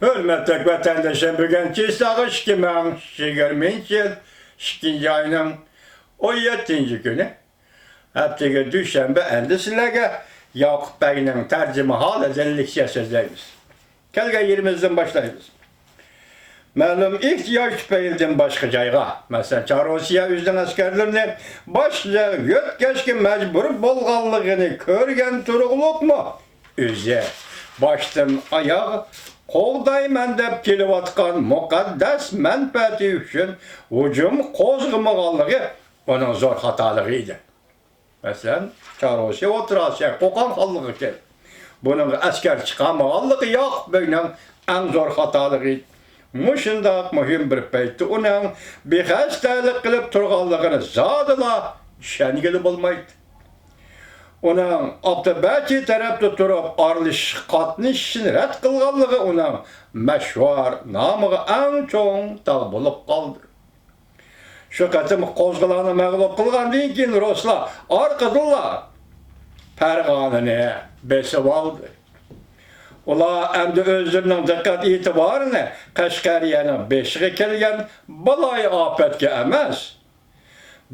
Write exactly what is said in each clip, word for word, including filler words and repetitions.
ھۆرمەتلىك ۋەتەندىشىم، بۈگۈن چىسلاغا ئىككى مىڭ يىگىرمىنچى يىل ئىككىنچى ئاينىڭ ئون يەتتىنچى كۈنى، ھەپتىگە دۈشەنبە. ئەمدى سىلەرگە ياقۇپ بەگنىڭ تەرجىمىھالىدىن لېكسىيە سۆزلەيمىز. كەلگەن يېرىمىزدىن باشلايمىز. مەلۇم ئېھتىياج تۈپەيلىدىن باشقا جايغا، مەسىلەن، چار روسىيە ئۆزىنىڭ ئەسكەرلىرىنى باشقا جايغا يۆتكەشكە مەجبۇر بولغانلىقىنى كۆرگەن تۇرۇقلۇقمۇ، ئۆزى باشتىن ئاياغ قوغدايمەن دەپ كېلىۋاتقان مۇقەددەس مەنپەئەتى ئۈچۈن ھۇجۇم قوزغىمىغانلىقى ئۇنىڭ زور خاتالىقى ئىدى. مەسىلەن، چار روسىيە ئوتتۇرا ئاسىيا قوقان خانلىقىغا كەلدى. بۇنىڭغا ئەسكەر چىقارمىغانلىقى ياقۇپ بەگنىڭ ئەڭ زور خاتالىقى ئىدى. مۇشۇنداق مۇھىم بىر پەيتتە ئۇنىڭ بىخەستەلىك قىلىپ تۇرغانلىقىنى زادىلا چۈشەنگىلى بولمايتتى. ئۇنىڭ ئابدۇبەچى تەرەپتە تۇرۇپ ئارىلىشىشقا قاتنىشىشىنى رەت قىلغانلىقى ئۇنىڭ مەشۋار نامىغا ئەڭ چوڭ داغ بولۇپ قالدى. شۇ قېتىم قوزغىلاڭنى مەغلۇپ قىلغاندىن كېيىن، رۇسلار ئارقىدىنلا پەرغانىنى بېسىۋالدى. ئۇلار ئەمدى ئۆزلىرىنىڭ دىققەت ئېتىبارىنى قەشقەرىيەنىڭ بېشىغا كەلگەن بالايىئاپەتكە ئەمەس،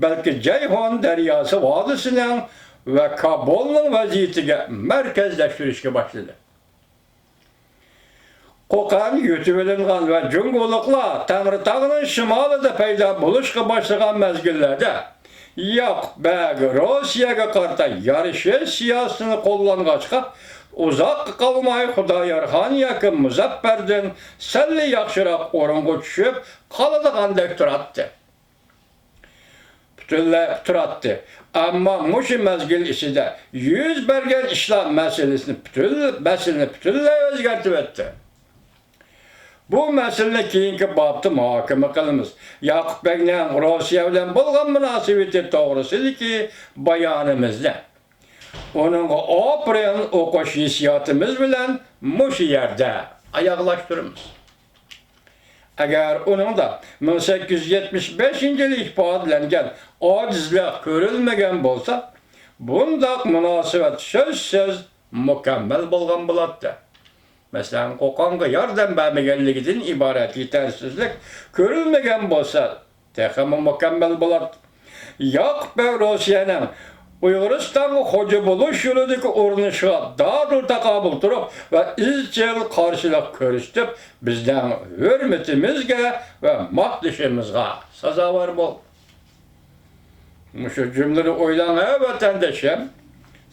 بەلكى جەيھۇن دەرياسى ۋادىسىنىڭ ۋە كابۇلنىڭ ۋەزىيىتىگە مەركەزلەشتۈرۈشكە باشلىدى. قوقان يۇتۇۋېلىنغان ۋە جۇڭگولۇقلار تەڭرىتاغنىڭ شىمالىدا پەيدا بولۇشقا باشلىغان مەزگىللەردە، ياقۇپ بەگ روسىيەگە قارىتا يارىشىش سىياسىتىنى قوللانغاچقا، ئۇزاققا قالماي خۇدايارخان ياكى مۇزەپپەردىن سەللا ياخشىراق ئورۇنغا چۈشۈپ قالىدىغاندەك تۇراتتى. پۈتۈنلەي تۇراتتى. ئەمما مۇشۇ مەزگىل ئىچىدە يۈز بەرگەن ئىشلار مەسىلىسىنى پۈتۈن-، مەسىلىنى پۈتۈنلەي ئۆزگەرتىۋەتتى. بۇ مەسىلىنى كېيىنكى بابتا مۇھاكىمە قىلىمىز. ياقۇپ بەگنىڭ روسىيە بىلەن بولغان مۇناسىۋىتى توغرىسىدىكى بايانىمىزنى ئۇنىڭغا ئاپىرىن ئوقۇش ھېسسىياتىمىز بىلەن مۇشۇ يەردە ئاياغلاشتۇرىمىز. ئەگەر ئۇنىڭدا مىڭ سەككىز يۈز يەتمىش بەشىنچى يىلى ئىپادىلەنگەن ئاجىزلىق كۆرۈلمىگەن بولسا، بۇنداق مۇناسىۋەت سۆزسىز مۇكەممەل بولغان بولاتتى. مەسىلەن، قوقانغا ياردەم بەرمىگەنلىكىدىن ئىبارەت يېتەرسىزلىك كۆرۈلمىگەن بولسا، تېخىمۇ مۇكەممەل بولاتتى. ياقۇپ بەگ روسىيەنىڭ ئۇيغۇرىستانغا خوجا بولۇش يولىدىكى ئۇرۇنۇشىغا دادىل تاقابىل تۇرۇپ ۋە ئىزچىل قارشىلىق كۆرسىتىپ، بىزنىڭ ھۆرمىتىمىزگە ۋە ماختىشىمىزغا سازاۋەر بولدى. مۇشۇ جۈملىنى ئويلاڭ، ھە، ۋەتەندىشىم.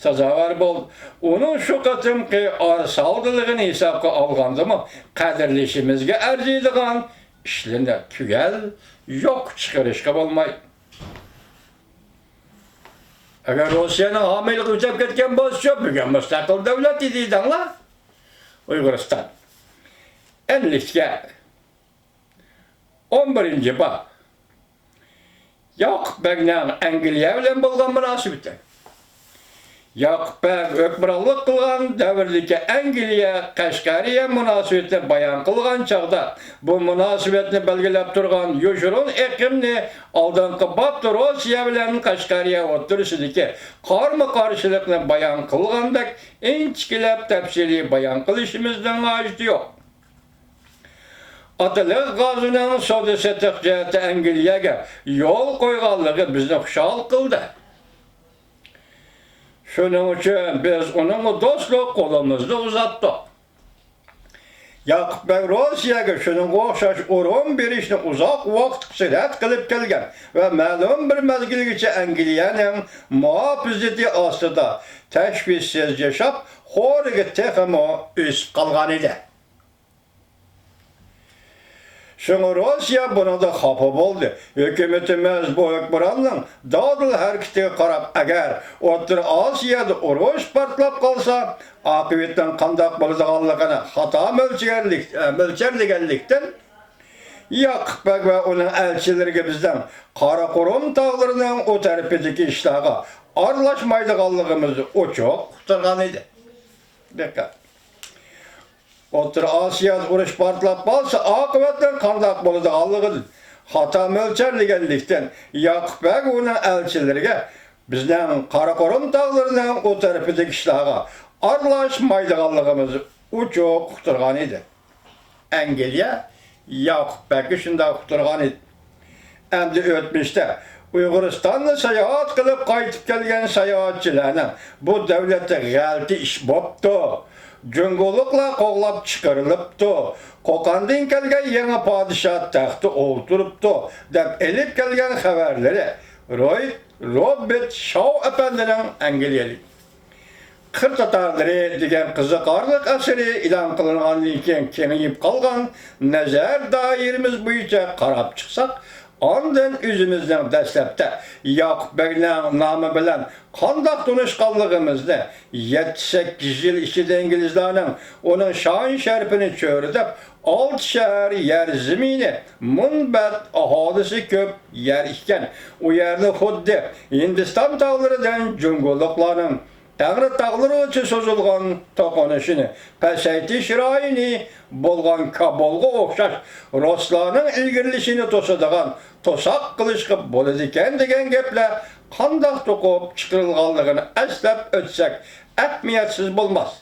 سازاۋەر بولدى. ئۇنىڭ شۇ قېتىمقى ئارا سادىلىقىنى ھېسابقا ئالغاندىمۇ، قەدىرلىشىمىزگە ئەرزىيدىغان ئىشلىرىنى تۈگەل يوققا چىقىرىشقا بولمايدۇ. ئەگەر روسىيەنىڭ ھامىيلىقى ئۆتەپ كەتكەن بولسىچۇ، بۈگۈن مۇستەقىل دۆلەت ئىدى دەڭلار. ئۇيغۇرىستان. ئەنلىككە. ئون بىرىنچى باب. ياقۇپ بەگنىڭ ئەنگلىيە بىلەن بولغان مۇناسىۋىتى. ياقۇپ بەگ ھۆكۈمرانلىق قىلغان دەۋردىكى ئەنگلىيە قەشقەرىيە مۇناسىۋىتىنى بايان قىلغان چاغدا، بۇ مۇناسىۋەتنى بەلگىلەپ تۇرغان يوشۇرۇن ئېقىمنى، ئالدىنقى بابتا روسىيە بىلەن قەشقەرىيە ئوتتۇرىسىدىكى قارمۇ-قارشىلىقنى بايان قىلغاندەك ئىنچىكىلەپ تەپسىلىي بايان قىلىشىمىزنىڭ ھاجىتى يوق. ئاتىلىق غازىنىڭ سودا-سېتىق جەھەتتە ئەنگلىيەگە يول قويغانلىقى بىزنى خۇشال قىلدى. شۇنىڭ ئۈچۈن بىز ئۇنىڭغا دوستلۇق قولىمىزنى ئۇزاتتۇق. ياقۇپ بەگ روسىيەگە شۇنىڭغا ئوخشاش ئورۇن بېرىشنى ئۇزاق ۋاقىتقىچە رەت قىلىپ كەلگەن ۋە مەلۇم بىر مەزگىلگىچە ئەنگلىيەنىڭ مۇھاپىزىتى ئاستىدا تەشۋىشسىز ياشاپ، خورىكى تېخىمۇ ئۆسۈپ قالغانىدى. شۇڭا روسىيە بۇنىڭدىن خاپا بولدى. ھۆكۈمىتىمىز بۇ ھۆكۈمراننىڭ دادىل ھەرىكىتىگە قاراپ، ئەگەر ئوتتۇرا ئاسىيادا ئۇرۇش پارتلاپ قالسا، ئاقىۋىتىنىڭ قانداق بولىدىغانلىقىنى خاتا مۆلچەرلىك-، ئە، مۆلچەرلىگەنلىكتىن، ياقۇپ بەگ ۋە ئۇنىڭ ئەلچىلىرىگە بىزنىڭ قاراقۇرۇم تاغلىرىنىڭ ئۇ تەرىپىدىكى ئىشلارغا ئارىلاشمايدىغانلىقىمىزنى ئوچۇق ئۇقتۇرغانىدى. دىققەت! ئوتتۇرا ئاسىيادا ئۇرۇش پارتلاپ قالسا، ئاقىۋەتنىڭ قانداق بولىدىغانلىقىدىن خاتا مۆلچەرلىگەنلىكتىن، ياقۇپ بەگ ئۇنىڭ ئەلچىلىرىگە بىزنىڭ قاراقۇرۇم تاغلىرىنىڭ ئۇ تەرىپىدىكى ئىشلارغا ئارىلاشمايدىغانلىقىمىزنى ئوچۇق ئۇقتۇرغانىدى. ئەنگلىيە ياقۇپ بەگكە شۇنداق ئۇقتۇرغان ئىدى. ئەمدى ئۆتمۈشتە ئۇيغۇرىستاندا ساياھەت قىلىپ قايتىپ كەلگەن ساياھەتچىلەرنىڭ بۇ دۆلەتتە غەلىتە ئىش بوپتۇ، جۇڭگولۇقلار قوغلاپ چىقىرىلىپتۇ، قوقاندىن كەلگەن يېڭى پادىشاھ تەختتە ئولتۇرۇپتۇ، دەپ ئېلىپ كەلگەن خەۋەرلىرى رويد روبېرت شاۋ ئەپەندىنىڭ ئەنگلىيەلىك قىر تاتارلىرى دېگەن قىزىقارلىق ئەسىرى ئېلان قىلىنغاندىن كېيىن كېڭىيىپ قالغان نەزەر دائىرىمىز بويىچە قاراپ چىقساق، ئاندىن ئۆزىمىزنىڭ دەسلەپتە ياقۇپ بەگنىڭ نامى بىلەن قانداق تونۇشقانلىقىمىزنى، يەتتە-سەككىز يىل ئىچىدە ئىنگلىزلارنىڭ ئۇنىڭ شان-شەرىپىنى چۆرىدەپ، ئالتە شەھەر يەر زېمىنى، مۇنبەت ئاھالىسى كۆپ يەر ئىكەن، ئۇ يەرنى خۇددى ھىندىستان تاغلىرىدىن جۇڭگولۇقلارنىڭ تەڭرىتاغلىرىغىچە سوزۇلغان توقۇنۇشىنى پەسەيتىش رايونى بولغان كابۇلغا ئوخشاش رۇسلارنىڭ ئىلگىرىلىشىنى توسىدىغان توساق قىلىشقا بولىدىكەن دېگەن گەپلەر قانداق توقۇپ چىقىرىلغانلىقىنى ئەسلەپ ئۆتسەك ئەھمىيەتسىز بولماس.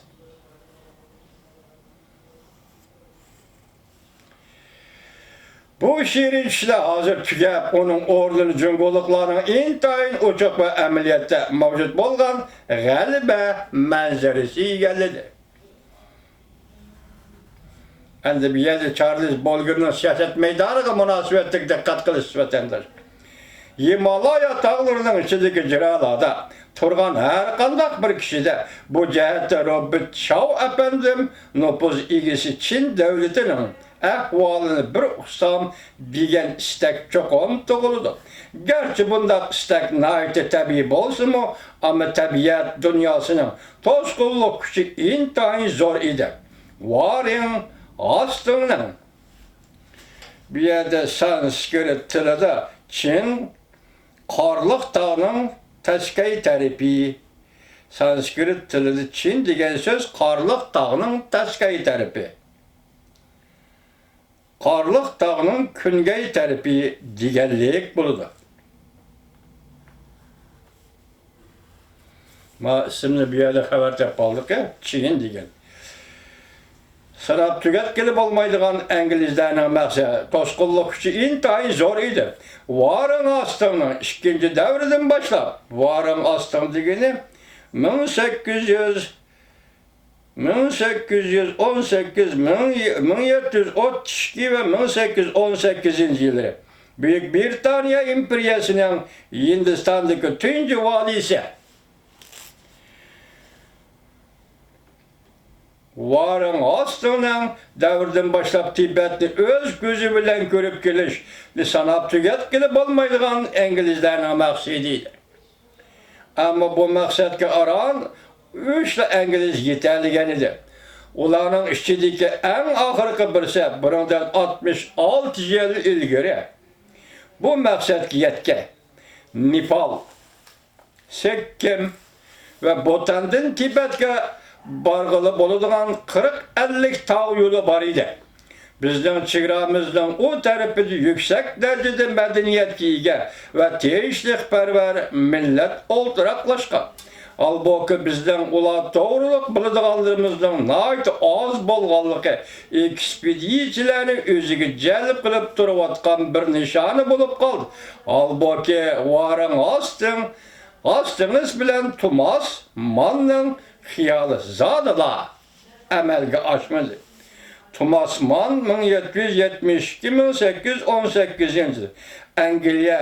بۇ شېرىن چۈشلەر ھازىر تۈگەپ، ئۇنىڭ ئورنىنى جۇڭگولۇقلارنىڭ ئىنتايىن ئوچۇق ۋە ئەمەلىيەتتە مەۋجۇت بولغان غەلىبە مەنزىرىسى ئىگىلىدى. ئەمدى بۇ يەردە چارلىز بولگېرنىڭ سىياسەت مەيدانىغا مۇناسىۋەتلىك دىققەت قىلىش، ۋەتەنداش. ھىمالايا تاغلىرىنىڭ ئىچىدىكى جىرالادا تۇرغان ھەر قانداق بىر كىشىدە بۇ جەھەتتە روبېرت شاۋ ئەپەندىم نوپۇز ئىگىسى چىن دۆلىتىنىڭ ئەھۋالىنى بىر ئۇقسام دېگەن ئىستەك چوقۇم تۇغۇلىدۇ. گەرچە بۇنداق ئىستەك ناھايىتى تەبىئىي بولسىمۇ، ئەمما تەبىئەت دۇنياسىنىڭ توسقۇنلۇق كۈچى ئىنتايىن زور ئىدى. ۋارىڭ ھاستىڭنىڭ، بۇ يەردە سانسكرىت تىلىدا چىن، قارلىق تاغنىڭ تەسكەي تەرىپى. سانسكرىت تىلىدا چىن دېگەن سۆز قارلىق تاغنىڭ تەسكەي تەرىپى، قارلىق تاغنىڭ كۈنگەي تەرىپى دېگەنلىك بولىدۇ. ما ئىسىمنى بۇ يەردە خەۋەر تېپىپ قالدۇق، چىن دېگەن. ساناپ تۈگەتكىلى بولمايدىغان ئىنگلىزلارنىڭ مەقسەت توسقۇنلۇق كۈچى ئىنتايىن زور ئىدى. ۋارىڭ ھاستىڭنىڭ ئىككىنچى دەۋرىدىن باشلاپ، ۋارىڭ ھاستىڭ دېگىنى مىڭ سەككىز يۈز، مىڭ سەككىز يۈز ئون سەككىز، مىڭ، مىڭ يەتتە يۈز ئوتتۇز ئىككى ۋە مىڭ سەككىز يۈز ئون سەككىزىنچى يىللىرى بۈيۈك بىرىتانىيە ئىمپېرىيەسىنىڭ ھىندىستاندىكى تۇنجى ۋالىيسى ۋارىڭ ھاستىڭنىڭ دەۋرىدىن باشلاپ تىبەتنى ئۆز كۆزى بىلەن كۆرۈپ كېلىشنى ساناپ تۈگەتكىلى بولمايدىغان ئىنگلىزلارنىڭ مەقسىتى ئىدى. ئەمما بۇ مەقسەتكە ئاران ئۈچلا ئىنگلىز يېتەلىگەن ئىدى. ئۇلارنىڭ ئىچىدىكى ئەڭ ئاخىرقى بىرسى بۇنىڭدىن ئاتمىش ئالتە يىل ئىلگىرى بۇ مەقسەتكە يەتكەن. نېپال، سىككىم ۋە بۇتاندىن تىبەتكە بارغىلى بولىدىغان قىرىق ئەللىك تاغ يولى بار ئىدى. بىزنىڭ چېگرامىزنىڭ ئۇ تەرىپىدە يۈكسەك دەرىجىدە مەدەنىيەتكە ئىگە ۋە تىنچلىقپەرۋەر مىللەت ئولتۇراقلاشقان. ھالبۇكى، بىزنىڭ ئۇلار توغرۇلۇق بىلىدىغانلىرىمىزنىڭ ناھايىتى ئاز بولغانلىقى ئېكسپېدىتسىيەچىلەرنى ئۆزىگە جەلپ قىلىپ تۇرۇۋاتقان بىر نىشانى بولۇپ قالدى. ھالبۇكى، ۋارىڭ ھاستىڭ، ھاستىڭىس بىلەن توماس ماننىڭ خىيالى زادىلا ئەمەلگە ئاشمىدى. توماس مان مىڭ يەتتە يۈز يەتمىش ئىككى، مىڭ سەككىز يۈز ئون سەككىزىنچى يىل ئەنگلىيە،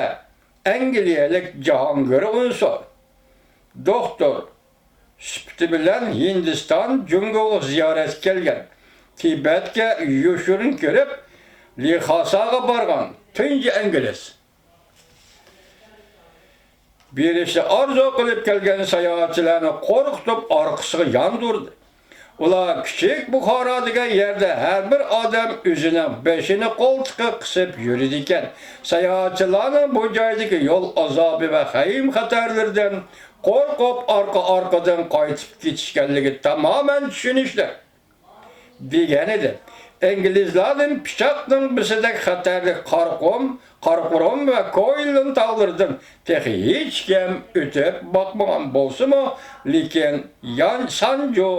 ئەنگلىيەلىك جاھانگىر ئۇنسۇر، دوختۇر سۈپىتى بىلەن ھىندىستان جۇڭگوغا زىيارەتكە كەلگەن، تىبەتكە يوشۇرۇن كىرىپ، لىخاساغا بارغان تۇنجى ئىنگلىز. بېرىشنى ئارزۇ قىلىپ كەلگەن ساياھەتچىلەرنى قورقۇتۇپ ئارقىسىغا ياندۇردى. ئۇلار كىچىك بۇخارا دېگەن يەردە ھەر بىر ئادەم ئۆزىنىڭ بېشىنى قولتۇقىغا قىسىپ يۈرىدىكەن. ساياھەتچىلەرنىڭ بۇ جايدىكى يول ئازابى ۋە خەيم-خەتەرلىرىدىن قورقۇپ ئارقا-ئارقىدىن قايتىپ كېتىشكەنلىكى تامامەن چۈشىنىشلىك. دېگەنىدى. ئىنگلىزلاردىن پىچاقنىڭ بىسىدەك خەتەرلىك قاراقۇم، قاراقۇرۇم ۋە كويلىن تاغلىرىدىن تېخى ھېچكىم ئۆتۈپ باقمىغان بولسىمۇ، لېكىن يان سانجۇ،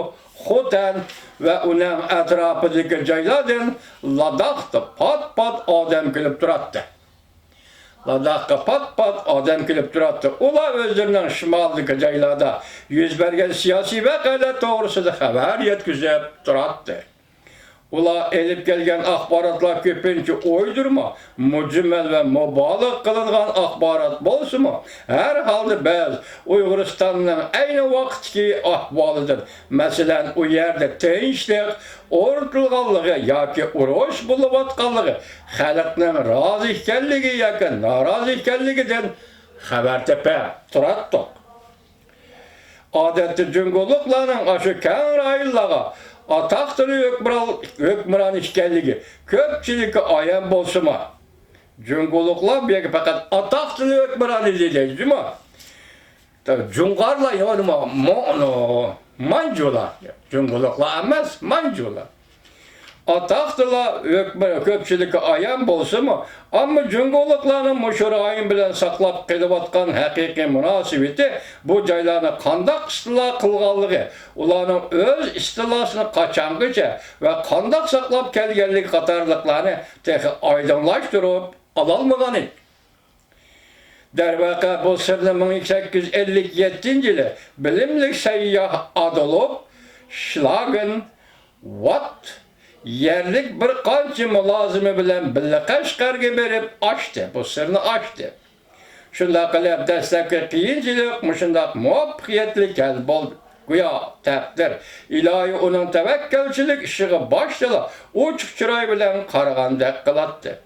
خوتەن ۋە ئۇنىڭ ئەتراپىدىكى جايلاردىن لاداختا پات-پات ئادەم كېلىپ تۇراتتى. لاداخقا پات-پات ئادەم كېلىپ تۇراتتى. ئۇلار ئۆزلىرىنىڭ شىمالدىكى جايلاردا يۈز بەرگەن سىياسىي ۋەقەلەر توغرىسىدا خەۋەر يەتكۈزۈپ تۇراتتى. ئۇلار ئېلىپ كەلگەن ئاخباراتلار كۆپىنچە ئويدۇرما، مۇجمەل ۋە مۇبالىغە قىلىنغان ئاخبارات بولسىمۇ، ھەر ھالدا بىز ئۇيغۇرىستاننىڭ ئەينى ۋاقىتتىكى ئەھۋالىدىن، مەسىلەن، ئۇ يەردە تىنچلىق ئورنىتىلغانلىقى ياكى ئۇرۇش بولۇۋاتقانلىقى، خەلقنىڭ رازى ئىكەنلىكى ياكى نارازى ئىكەنلىكىدىن خەۋەر تېپىپ تۇراتتۇق. ئادەتتە جۇڭگولۇقلارنىڭ ئاشۇ كەڭ رايونلارغا ئاتاقتىن ھۆكمران، ھۆكمران ئىكەنلىكى كۆپچىلىككە ئايان بولسىمۇ، جۇڭگولۇقلار بۇ يەرگە پەقەت ئاتاقتىن ھۆكمران دەيدۇ، جۇمۇ. جۇڭغارلار، يەنى مو-، مو-، مانجۇلار. جۇڭگولۇقلار ئەمەس، مانجۇلار. ئاتاقتىلا ھۆكمى-، كۆپچىلىككە ئايان بولسىمۇ، ئەمما جۇڭگولۇقلارنىڭ مۇشۇ رايون بىلەن ساقلاپ قېلىۋاتقان ھەقىقىي مۇناسىۋىتى، بۇ جايلارنى قانداق ئىستىلا قىلغانلىقى، ئۇلارنىڭ ئۆز ئىستىلاسىنى قاچانغىچە ۋە قانداق ساقلاپ كەلگەنلىكى قاتارلىقلارنى تېخى ئايدىڭلاشتۇرۇپ ئالالمىغانىدى. دەرۋەقە، بۇ سىرنى مىڭ سەككىز يۈز ئەللىك يەتتىنچى يىلى بىلىملىك سەيياھ ئادولف شلاگېن ۋات يەرلىك بىر قانچە مۇلازىمى بىلەن بىللە قەشقەرگە بېرىپ ئاچتى، بۇ سىرنى ئاچتى. شۇنداق قىلىپ، دەسلەپكى قىيىنچىلىق مۇشۇنداق مۇۋەپپەقىيەتلىك ھەل بولدى. گويا تەقدىر ئىلاھى ئۇنىڭ تەۋەككەلچىلىك ئىشىغا باشتىلا ئوچۇق چىراي بىلەن قارىغاندەك قىلاتتى.